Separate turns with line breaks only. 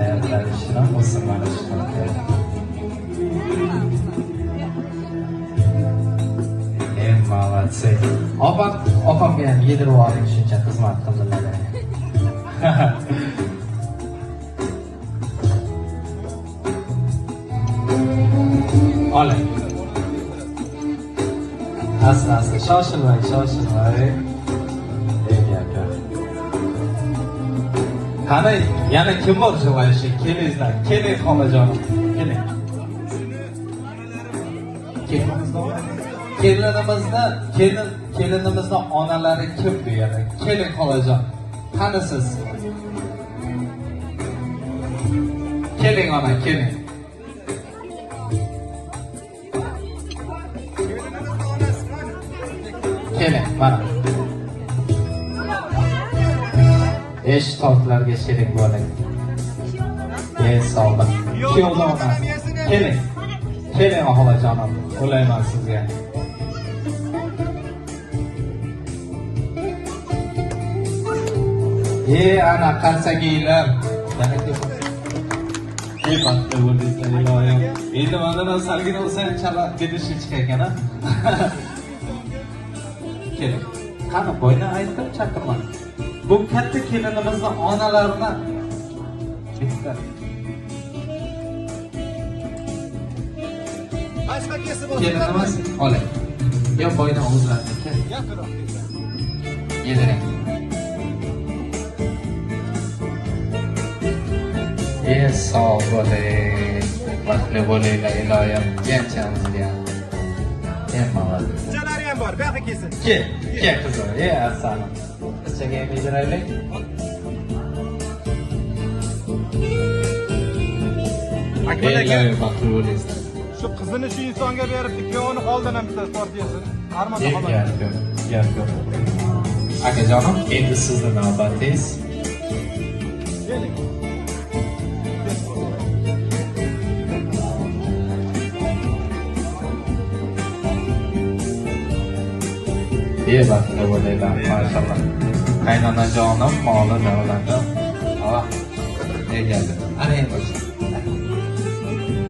Hayotlar shirin bo'lsin mana shu tortga. Молодцы. Opam, opamga ham yedirib yuboring, shuncha xizmat qildilar. Oling. Asta asta, shoshilmang, shoshilmang. Ey aka. Qani, yana kim bor желающий? Kelingizlar, keling xolajonim, keling. Kelinimizni, kelinimizni onalari kim bu yerda? Keling xolajon. Qani siz? Keling ona, keling. Keling, mana. Esh tortlarga sherik bo'ling. Ey sog'liq. Kuyovni onasi. Keling. Keling xolajonim, o'layman sizga. Ey ana qarsakiylar. Ey baxtli bo'ldingizlar iloyim. Endi mandan salgina bo'lsa ham chala bedishi chiqar ekan, a? Keling. Qani boyni aytdim, chaqirmadim. Bu katta kelinimizni onalarini bitta.
Başka kesib olsun.
Kelinimiz oling. Yo boyni o'zlariniki.
Yaqinroq.
Yediring. Sog' bo'ling, baxtli bo'linglar iloyim, jiyanchamizga ham. Ey молодец.
Qizchalari ham bor, bu yoqqa kelsin.
Kel, kel qizim, ey asalim. Qizchaga ham yediraylik.
Akmal aka,
Iloyim baxtli bo'linglar.
shu qizini shu insonga beribdi, kuyovini oldin ham bitta tort yesin. Armonda qoladi.
Gap yo'q, gap yo'q. Akajonim, endi sizni navbatingiz.
Keling.
Ey baxtli bo'linglar, mashalloh. Qaynonajonim, moli davlatim. Ah, ey geldi. Ana endi.